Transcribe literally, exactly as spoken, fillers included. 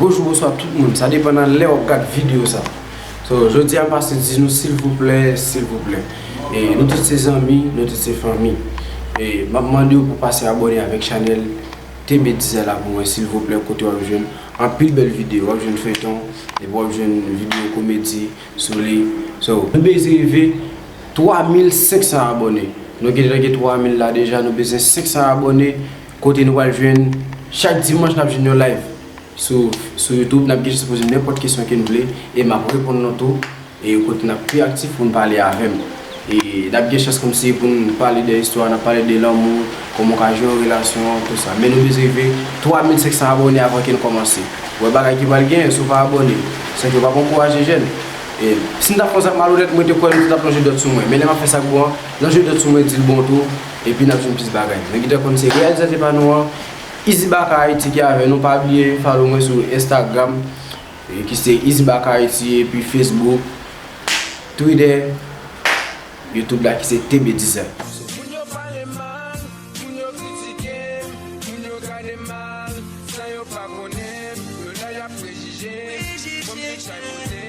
Bonjou, bonswa tout moun, sa depann nan lè w ap gad videyo sa. So, jodi a m pase di nou silvouplè, silvouplè. E nou tout se zanmi, nou tout se fanmi. E m ap mande w pou pase abòne avèk chanèl T B Dizè la pou mwen silvouplè, kote w ap jwenn anpil bèl videyo, w ap jwenn feyton, epi w ap jwenn videyo komedi sou li. So, nou bezwen rive twa mil senk san abòne. Nou gentan gen twa mil la deja, nou bezwen senk san abòne, kote nou pral jwenn chak dimanch n ap jwenn yon live sou, sou YouTube. N ap gen chans poze nenpòt kesyon ke n vle e m ap reponn nou tou. E kote n ap pi aktif pou n pale avè m. E n ap gen chans kòmsi pou n pale de istwa, n ap pale de lanmou, kòman w ka jere yon relasyon, tout sa. Men nou bezwen rive twa mil senk san abòne avan ke n kòmanse. Ou wè bagay ki pral gen, si w pa abòne, se ke w p ap ankouraje jèn. E si m t ap fè yon zak malonèt, mwen te kwè nou t ap lonje dwèt sou mwen. Men lè m ap fè sa k bon an, lonje dwèt sou mwen, di l bon tou, epi n ap jwenn plis bagay. Nou gentan konn se reyalizatè pa nou an, Easy Baka Haiti ki avè nou. Pa bliye follow mwen sou Instagram, e ki se Easy Baka Haiti, epi Facebook, Twitter, YouTube la ki se T B Dizè. Moun yo pale mal, moun yo kritike m, moun yo gade m mal, san yo pa konnen m, yo la y ap prejije m. Kòm tout chay pote